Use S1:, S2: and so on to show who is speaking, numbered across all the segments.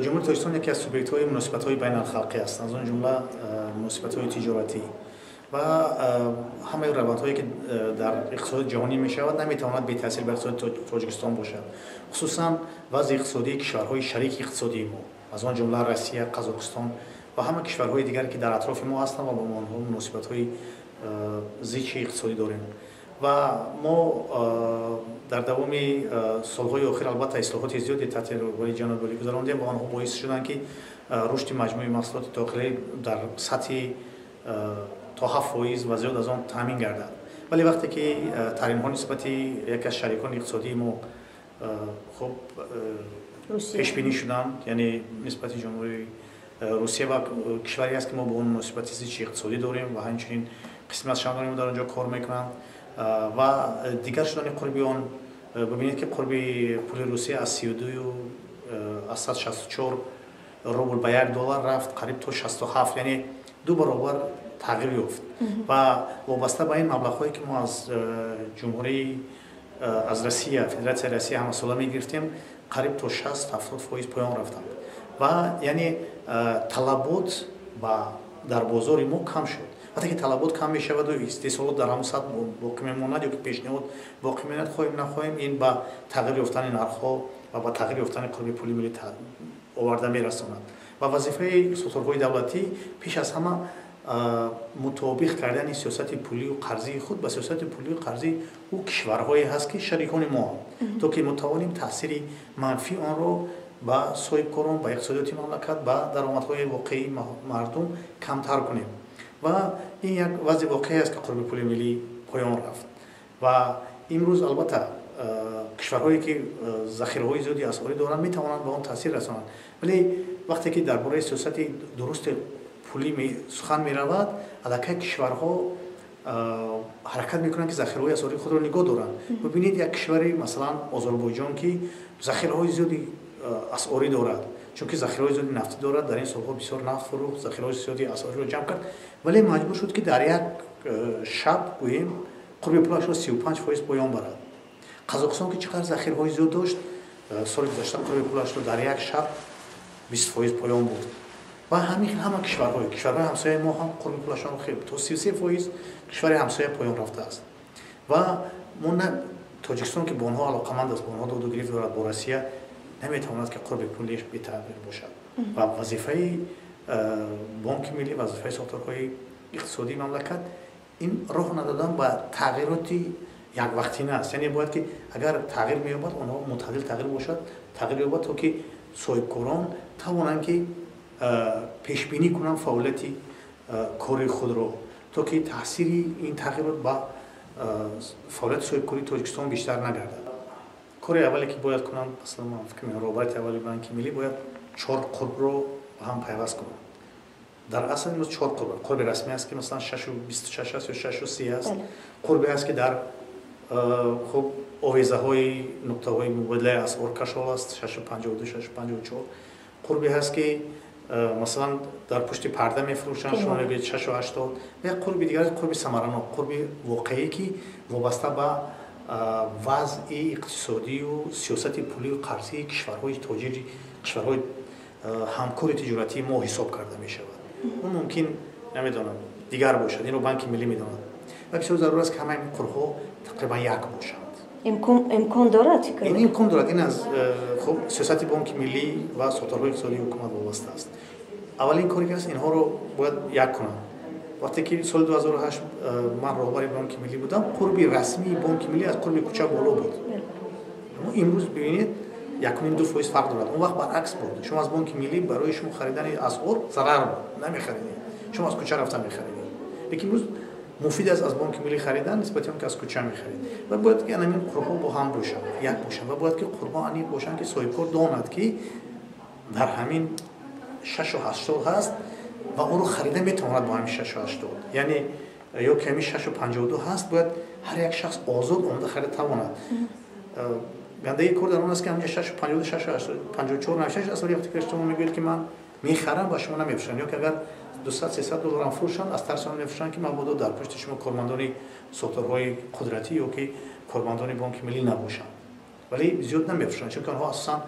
S1: Ҷумҳурии Тоҷикистон яке аз субъектҳои муносибатҳои байналхалқӣ аст, аз он ҷумла муносибатҳои тиҷоратӣ ва ҳамаи равандҳое, ки дар иқтисоди ҷаҳонӣ мешавад, наметавонад бетаъсир ба иқтисоди Тоҷикистон бошад, хусусан вазъи иқтисодии кишварҳои шарики иқтисодии мо, аз он ҷумла Россия, Қазоқистон ва ҳама кишварҳои дигар, ки дар атрофи мо ҳастанд ва бо онҳо муносибатҳои зичи иқтисодӣ дорем. Ва мо дар давоми солҳои охир, албатта, ислоҳоти зиёде таҳти роҳбарии ҷаноби олӣ гузарондем ва онҳо боис шуданд, ки рушди маҷмӯи маҳсулоти дохилӣ дар сатҳи то 7% ва зиёд аз он таъмин гардад. Вале вақте ки таҳримҳо нисбати яке аз шарикони иқтисодии мо, хуб, пешбинӣ шуданд, яъне нисбати Ҷумҳурии Русия, ва кишваре аст, ки мо бо он муносибати зичи иқтисодӣ дорем ва ҳамчунин қисми аз шаҳрвандони мо дар он ҷо кор мекунанд, ва дигар шудани қурби он, бибинед, ки қурби пули Русия аз 32,64 рубл ба 1 доллар рафт қариб то 67, яъне ду баробар тағйир ёфт. Ва вобаста ба ин маблағҳое, ки мо аз ҷумҳурии аз Россия, Федератсияи Россия ҳамасола мегирифтем, қариб то 60-70% поён рафтанд ва яъне талабот ба дар бозори мо кам шуд. Вақте ки талабот кам мешаваду истеҳсолот дар ҳамон сатҳ боқӣ мемонад ё ки пешниҳод боқӣ мемонад, хоҳем нахоҳем, ин ба тағйир ёфтани нархҳо ва ба тағйир ёфтани қурби пули миллӣ оварда мерасонад. Ва вазифаи сохторҳои давлатӣ пеш аз ҳама мутобиқ кардани сиёсати пулию қарзии худ ба сиёсати пулию қарзии ӯ кишварҳое ҳаст, ки шарикони мо, то ки мо тавонем таъсири манфии онро ба соҳибкорон, ба иқтисодиёти мамлакат, ба даромадҳои воқеии мардум камтар кунем. Ва ин як вазъи воқеӣ аст, ки қурби пули миллӣ поён рафт. Ва имрӯз, албатта, кишварҳое, ки захираҳои зиёди асъорӣ доранд, метавонанд ба он таъсир расонанд. Вале вақте ки дар бораи сиёсати дурусти пулӣ сухан меравад, аллакай кишварҳо ҳаракат мекунанд, ки захираҳои асъории худро нигоҳ доранд. Бибинед, як кишвари, масалан, Озарбойҷон, ки захираҳои зиёди асъорӣ дорад, чунки захираҳои зиёди нафтӣ дорад, дар ин солҳо бисёр нафт фурӯхт, захираҳои зиёди асъориро ҷамъ кард, вале маҷбур шуд, ки дар як шаб, гӯем, қурби пулашро 35% поён барад. Қазоқистон, ки чӣ қадр захираҳои зиёд дошт, соли гузашта қурби пулашро дар як шаб 20% поён бурд. Ва ҳамин хел ҳама кишварҳои ҳамсояи мо ҳам қурби пулашон хел то 33% кишвари ҳамсоя поён рафтааст. Ва мо на, Тоҷикистон, ки бо онҳо алоқаманд аст, бо онҳо доду гирифт дорад, бо Россия, наметавонад, ки қурби пулиш бетағйир бошад. Ва вазифаи Бонки миллӣ, вазифаи сохторҳои иқтисодии мамлакат ин роҳ надодан ба тағйироти яквақтина аст. Яъне бояд, ки агар тағйир меёбад, онҳо мӯътадил тағйир бошад, тағйир ёбад, то ки соҳибкорон тавонанд, ки пешбинӣ кунанд фаъолияти кори худро, то ки таъсири ин тағйирот ба фаъолияти соҳибкории Тоҷикистон бештар нагардад. Кори аввале, ки бояд кунанд, масалан, ман фикр мекунам, роҳбарияти аввали Банки миллӣ бояд чор қурбро ба ҳам пайваст кунад. Дар асл имрӯз чор қурб: қурби расмӣ аст, ки масалан 6,26 аст ё 6,30 аст, қурбе аст, ки дар, хуб, овезаҳои нуқтаҳои мубодилаи асъор кашол аст, 6,52, 6,54, қурбе ҳаст, ки масалан дар пушти парда мефурӯшанд, шумо мегӯед, 6,80, ва як қурби дигар, қурби самаранок, қурби воқеӣ, ки вобаста ба вазъи иқтисодию сиёсати пулию қарзии кишварҳои тоҷири, кишварҳои ҳамкори тиҷоратии мо ҳисоб карда мешавад. Он мумкин, намедонам, дигар бошад, инро Банки миллӣ медонад. Ва бисёр зарур аст, ки ҳамаи ин қурбҳо тақрибан як бошанд.
S2: Имкон дорад?
S1: Ин имкон дорад. Ин аз, хуб, сиёсати Бонки миллӣ ва сохторҳои иқтисодии ҳукумат вобаста аст. Аввалин коре ки аст, инҳоро бояд як кунанд. Вақте ки соли 2008 ман роҳбари Бонки миллӣ будам, қурби расмии Бонки миллӣ аз қурби кӯча боло буд. Аммо имрӯз бибинед, 1,5-2% фарқ дорад. Он вақт баръакс буд: шумо аз Бонки миллӣ, барои шумо харидани асъор зарар буд, намехаридед, шумо аз кӯча рафта мехаридед. Лекин имрӯз муфид аст аз Бонки миллӣ харидан нисбати он ки аз кӯча мехарид. Ва бояд, ки анамин қурбҳо бо ҳам бошанд, як бошанд, ва бояд, ки қурбҳо аниқ бошанд, ки соҳибкор донад, ки дар ҳамин 6,80 ҳаст ва онро харида метавонад бо ҳамин 6,80, яъне ё ки ҳамин 6,52 ҳаст, бояд ҳар як шахс озод омада харида тавонад. Гандагии кор дар он аст, ки ҳамҷа 6,52, 6,54 навишта аст, вале вақте ки шумо мегӯед, ки ман мехарам, ба шумо намефурӯшанд, ё ки агар 200, 300 долларам фурӯшанд, аз тарси он мефурӯшанд, ки мабодо дар пушти шумо кормандони сохторҳои қудратӣ ё ки кормандони Бонки миллӣ набошанд. Вале зиёд намефурӯшанд, чунки онҳо асосан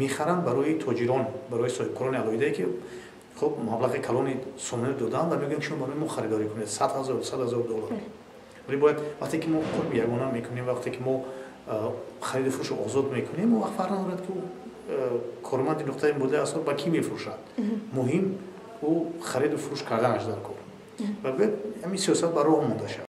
S1: Мехаранд барои тоҷирон, барои соҳибкорони алоҳидае, ки хуб, маблағи калони сомонӣ доданд ва мегӯянд, шумо барои мо харидорӣ кунед 100 000, 100 000 доллар. Вале бояд, вақте ки мо қурби ягона мекунем, вақте ки мо хариду фурӯшро озод мекунем, он вақт фарқ надорад, ки корманди нуқтаи мубодилаи асъор ба кӣ мефурӯшад. Муҳим ӯ хариду фурӯш карданаш дар кор ва бояд ҳамин сиёсат ба роҳ монда шавад.